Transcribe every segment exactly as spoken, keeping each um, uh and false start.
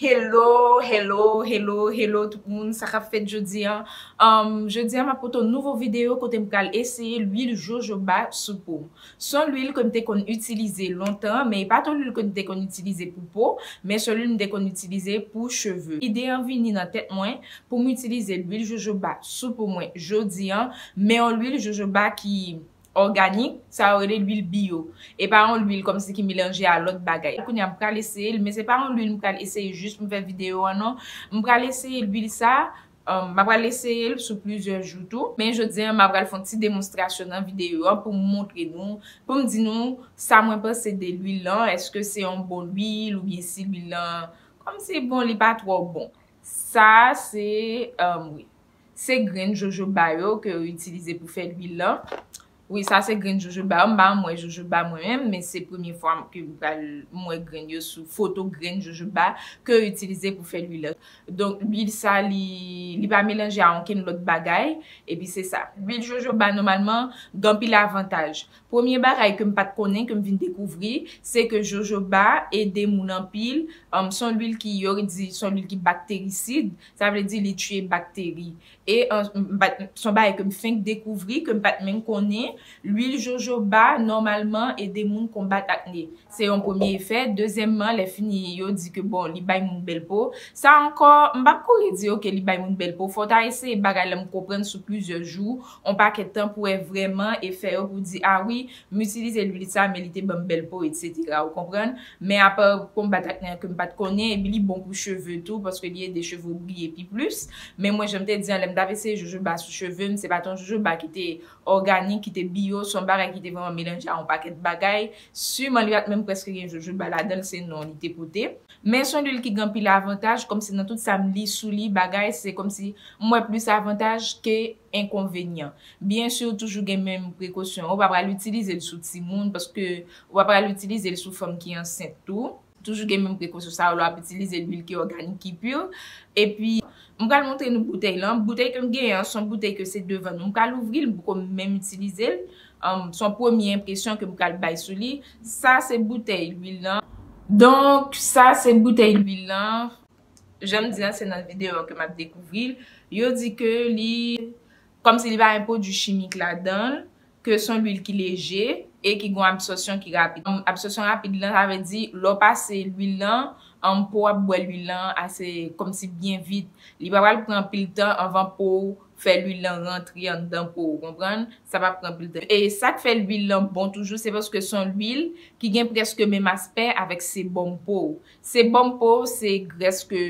Hello, hello, hello, hello tout moun, sa k ap fèt jodi a? Um, jodi a m ap pote yon nouvo videyo kote m pral eseye lwil jojoba sou po m. Se yon lwil ke m te konn itilize lontan, men e pa t yon lwil ke m te konn itilize pou po, men se yon lwil m te konn itilize pou cheve. Ide an vini nan tèt mwen pou m itilize lwil jojoba sou po mwen jodi a, men yon lwil jojoba ki òganik, sa yo rele lwil biyo. E pa yon lwil kòmsi ki melanje a lòt bagay. Kounye a m pral eseye l, men se pa yon lwil m pral eseye jis pou m fè videyo an non. M pral eseye lwil sa, um, m pral eseye l sou plizyè jou tou. Men jodi a, m pral fè yon ti demonstrasyon nan videyo an pou m montre nou, pou m di nou sa mwen panse de lwil lan, èske se yon bon lwil oubyen si lwil lan, kòmsi bon, li pa twò bon. Sa se, um, wi. Se grenn jojoba yo ke yo itilize pou fè lwil lan. Wi, sa se grenn jojoba yo. M pa janm wè jojoba mwen menm, men se premye fwa ke m pral m wè grenn yo sou foto grenn jojoba ke yo itilize pou fè lwil lan. Donk, lwil sa, li, li pa melanje a okenn lòt bagay, epi se sa. Lwil jojoba, nòmalman, gen anpil avantaj. Premye bagay ke m pa t konnen, ke m vin dekouvri, se ke jojoba ede moun anpil. Um, se yon lwil ki, yo di, se yon lwil ki bakterisid, sa vle di li tiye bakteri. E an, m pa t, se yon bagay ke m fenk dekouvri, ke m pa t menm konnen. Lwil jojoba, nòmalman, ede moun konbat akne. Se yon premye efè. Dezyèmman, lè fini, yo di ke, bon, li bay moun bèl po. Sa ankò, m p ap kouri di, oke, li bay moun bèl po. Fò w ta eseye bagay la, m konprann sou plizyè jou, yon pakèt tan pou wè vrèman efè yo, pou di, a wi, m itilize lwil sa, men li te ban m bèl po, etsetera. Ou konprann? Men apa konbat akne an ke m pa t konnen, epi li bon pou cheve tou, paske li ede cheve w briye pi plis. Men mwen, jan m te di an, lè m t ap eseye jojoba sou cheve m, se pa t yon jojoba ki te òganik, ki te biyo, se yon bagay ki te vrèman melanje a yon pakèt bagay. Siman, li pa t menm prèske gen jojoba ladan l, se non li te pote. Men se yon lwil ki gen anpil avantaj, kòmsi nan tout sa m li sou li, bagay, se kòmsi m wè plis avantaj ke enkonvenyan. Byen si, toujou gen menm prekosyon. Ou pa pral itilize l sou timoun, paske ou pa pral itilize l sou fanm ki ansent tou. Toujou gen menm prekosyon sa yo lè w ap itilize lwil ki òganik, ki pi. Epi, m pral montre nou boutèy lan. Boutèy ke m genyen an, se yon boutèy ke se devan nou. M pral ouvri l, m poko menm itilize l. Um, se yon premye enpresyon ke m pral bay sou li. Sa se boutèy lwil lan. Donk, sa se boutèy lwil lan. Jan m di an, se nan videyo an ke m ap dekouvri l. Yo di ke li, kòmsi li pa gen pwodui chimik ladan l, ke se yon lwil ki leje e ki gen yon absòsyon ki rapid. Absòsyon rapid lan, sa vle di, lè w pase lwil lan, um, po w ap bwè lwil lan ase kòmsi byen vit. Li pa pral pran anpil tan anvan po w fè lwil lan rantre anndan po w, konprann? Sa p ap pran anpil tan. E sa k fè lwil lan bon toujou, se paske se yon lwil ki gen prèske menm aspè avèk sebòm po w. Sebòm po w, se grès ke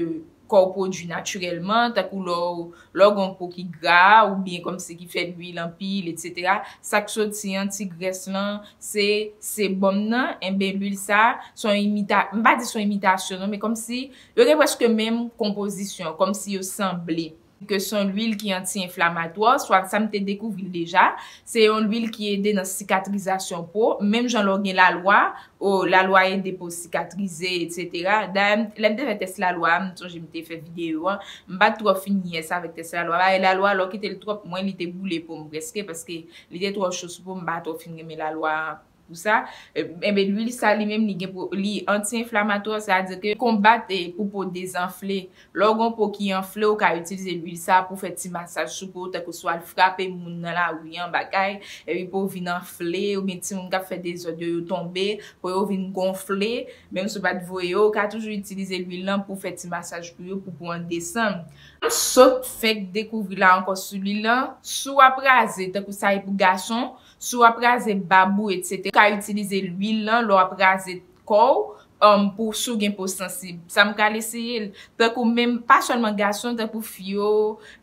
kò w pwodui natirèlman, tankou lè w, lè w gen yon po ki gra, oubyen kòmsi ki fè lwil anpil, etsetera. Sa k soti an, ti grès lan, se sebòm nan, enben lwil sa, se yon imita-, m pa di se yon imitasyon non, men kòmsi yo gen prèske menm konpozisyon, kòmsi yo sanble. Ke se yon lwil ki anti-enflamatwa, swa sa m te dekouvri l deja, se yon lwil ki ede nan sikatrizasyon po, menm jan lè w gen lalwa, o, lalwa ede po sikatrize, etsetera. Dayè, m, lè m te fè tès lalwa a, m sonje m te fè videyo an, m pa t twò fin yès avèk tès lalwa a. Paske lalwa a, lè w kite l twòp, mwen, li te boule po m prèske, paske li te twò cho sou po m, m pa twò fin renmen lalwa a pou sa. E, enben, lwil sa li menm, li gen pou, li anti-enflamatwa, sètadi ke konbat e pou po dezanfle. Lè w gen po ki anfle, ou ka itilize lwil sa pou fè ti masaj sou po, tankou swa l frape moun nan lari an, bagay, epi po vin anfle, oubyen timoun k ap fè dezòd yo, yo tonbe, po yo vin gonfle, menm si w pa t voye yo, ou ka toujou itilize lwil lan pou fè ti masaj pou yo, pou po an desann. M sot fenk dekouvri la ankò sou lwil lan, si w ap raze, tankou sa e pou gason, si w ap raze bab ou, etsetera, ou ka itilize lwil lan lè w ap raze kò w, um, pou si w gen po sansib. Sa m pral eseye l. Tankou menm, pa sèlman gason, tankou fi yo,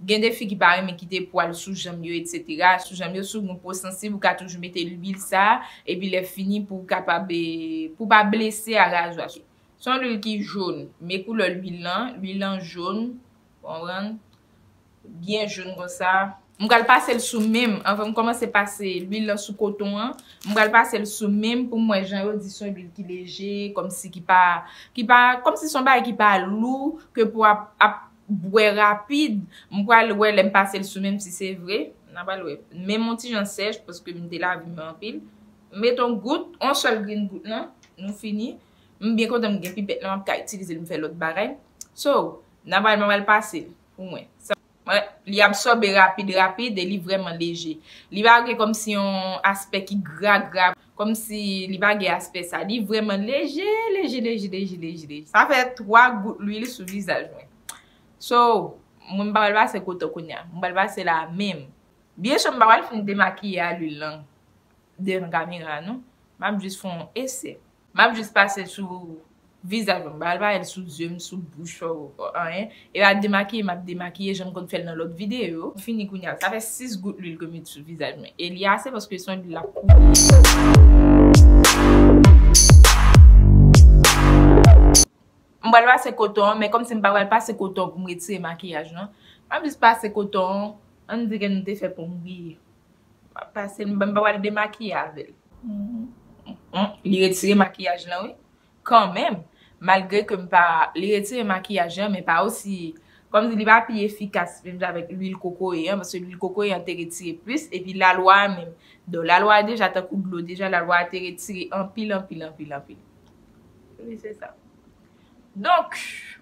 gen de fi ki pa renmen kite pwal sou janm yo, etsetera. Sou janm yo, si w gen po sansib, ou ka toujou mete lwil sa, epi lè fini pou w kapab, eh, pou w pa blese a raje a. Se yon lwil ki jòn, men koulè lwil lan, lwil lan jòn, konprann? Byen jòn konsa. M pral pase l sou men m. Anvan m kòmanse pase lwil lan sou koton an, m pral pase l sou men m pou m wè jan yo di se yon lwil ki leje, kòmsi ki pa, ki pa, kòmsi se yon bagay ki pa lou, ke pou ap, ap bwè rapid. M pral wè lè m pase l sou men m si se vre. N a pral wè. Men m yon ti jan sèch paske m te lave men anpil. M met yon gout, yon sèl grenn gout lan, nou fini. M byen kontan m gen pipèt lan, m ap ka itilize l m fè lòt bagay. So, n a pral, m a pral pase l pou mwen. Sa, mwen, li absòbe rapid, rapid, e li vrèman leje. Li pa gen kòmsi yon aspè ki gra, gra, kòmsi li pa gen aspè sa. Li vrèman leje, leje, leje, leje, leje, leje. Sa fè twa gout lwil sou vizaj mwen. So, mwen m pa pral pase koton kounye a. M pral pase la menm. Byen si m pa pral fin demakiye a lwil lan devan kamera, non. M ap jis fè yon esè. M ap jis pase l sou vizaj mwen. M pa pral pase l sou zye m, sou bouch, anyen. E pa demakiye, m ap demakiye, jan m konn fè l nan lòt videyo. Fini kounye a. Sa fè sis gout lwil ke m met sou vizaj mwen. E li ase paske se yon lwil l ap koule. M pral pase koton an, men kòmsi m pa pral pase koton pou m retire makiyaj lan. M ap jis pase koton an, ann di ke nou te fè pou m griye. M ap pase l, m pa pral demakiye avè l. Li retire makiyaj lan, wi. Kanmenm, malgre ke m pa, li retire makiyaj lan, men pa osi, kòmsi li pa pi efikas menm jan avèk lwil kokoye an, paske lwil kokoye an te retire plis, epi lalwa a menm. Donk, lalwa a deja tankou dlo, deja lalwa a te retire anpil, anpil, anpil, anpil. Wi, se sa. Donk,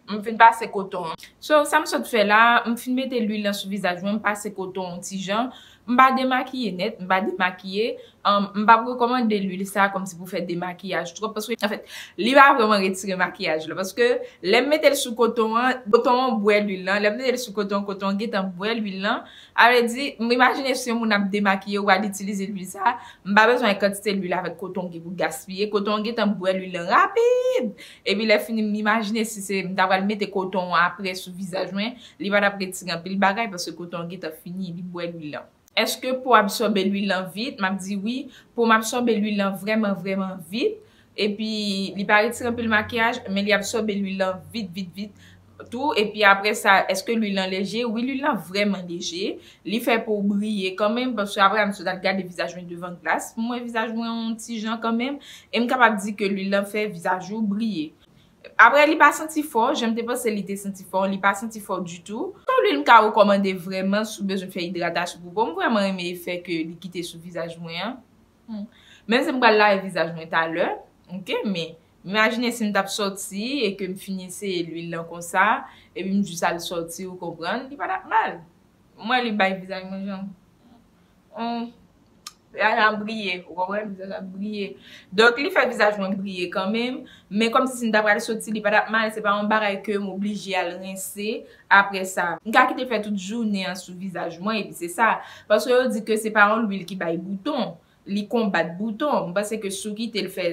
m fin pase koton an. So, sa m sot fè la, m fin mete lwil lan sou vizaj mwen, m pase koton an ti jan. M pa demakiye nèt, m pa demakiye. Um, m p ap rekòmande lwil sa kòmsi pou fè demakiyaj twòp, paske, anfèt, li pa vrèman retire makiyaj la. Paske lè m mete l sou koton an, koton an bwè lwil lan. Lè m mete l sou koton an, koton an gentan bwè lwil lan. A vle di, m imajine si yon moun ap demakiye ou al itilize lwil sa, m pa bezwen kantite lwil avèk koton ki pou gaspiye. Koton an gentan bwè lwil lan rapid. Epi lè fini, m imajine si se m ta pral mete koton an apre sou vizaj mwen, li pa t ap retire anpil bagay paske koton an gentan fini, li bwè lwil lan. Èske po absòbe lwil lan vit? M ap di wi. Po m absòbe lwil lan vrèman, vrèman vit. Epi, li pa retire anpil makiyaj, men li absòbe lwil lan vit, vit, vit tou. Epi apre sa, èske lwil lan leje? Wi, lwil lan vrèman leje. Li fè po w briye kanmenm, paske apre a, m sot al gade vizaj mwen devan glas. Pou mwen, vizaj mwen yon ti jan kanmenm. E m kapab di ke lwil lan fè vizaj ou briye. Apre, li pa santi fò, jan m te panse li te santi fò, li pa santi fò ditou. Yon lwil m ka rekòmande vrèman si w bezwen fè idratasyon pou po. M vrèman renmen efè ke li kite sou vizaj mwen an. Hmm. Menm si m pral lave vizaj mwen talè, oke, men imajine si m t ap sòti e ke m fin eseye lwil lan konsa, epi m jis al sòti, ou konprann, li pa t ap mal. Mwen, li bay vizaj mwen jan. Hmm. Vizaj la ap briye, ou konprann? Vizaj la ap briye. Donk, li fè vizaj mwen briye kanmenm. Men kòmsi si m ta pral soti, li pa t ap mal, se pa yon bagay ke m oblije al rense apre sa. M ka kite l fè tout jounen an sou vizaj mwen, epi se sa. Paske yo di ke se pa yon lwil ki bay bouton, li konbat bouton. M panse ke si w kite l fè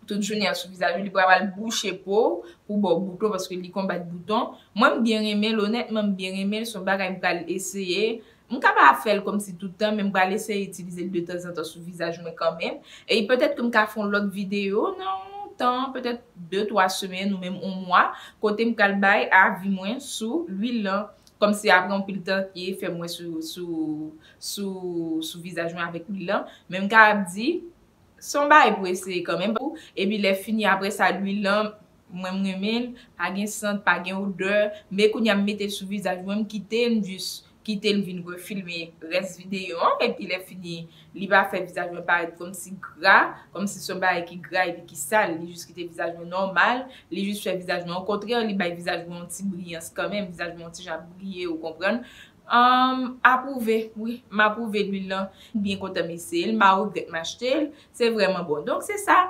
tout jounen an sou vizaj ou, li pral bouche po w pou ba w bouton paske li konbat bouton. Mwen, m byen renmen l, onètman, m byen renmen l, se yon bagay m pral eseye. M ka pa fè l kòmsi tout tan, men m pral eseye itilize l detanzantan sou vizaj mwen kanmenm. E petèt ke m ka fè yon lòt videyo nan yon tan, petèt de, twa semèn ou menm yon mwa, kote m pral bay avi mwen sou lwil lan. Kòmsi apre yon pil tan, e efè mwen sou, sou, sou, sou vizaj mwen avèk lwil lan. Men m ka ap di, se yon bagay pou eseye kanmenm. Epi lè fini apre sa, lwil lan, mwen m renmen l, pa gen sant, pa gen odè. Men kounye a m mete l sou vizaj mwen, m kite l, m jis kite l vin refilme rès videyo an. Epi lè fini, li pa fè vizaj mwen parèt kòmsi gra, kòmsi se yon bagay ki gra epi ki sal. Li jis kite vizaj mwen nòmal, li jis fè vizaj mwen, okontrè, li bay vizaj mwen yon ti briyans kanmenm, vizaj mwen yon ti jan ap briye, ou konprann. Ahn, apwouve, wi, m apwouve lwil lan. M byen kontan m eseye l, m pa regrèt m achte l. Se vrèman bon. Donk, se sa.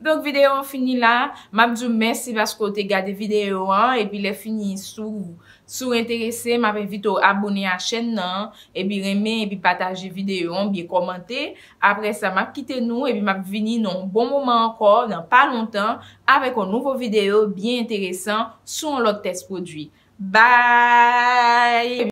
Donk, videyo an fini la. M ap di w mèsi paske w te gade videyo an. Epi lè fini, si w, si w enterese, m ap envite w abone a chèn nan. Epi renmen, epi pataje videyo an, byen kòmante. Apre sa, m ap kite nou, epi m ap vini nan yon bon moman ankò, nan pa lontan, avèk yon nouvo videyo byen enteresan sou yon lòt tès pwodui. Bye!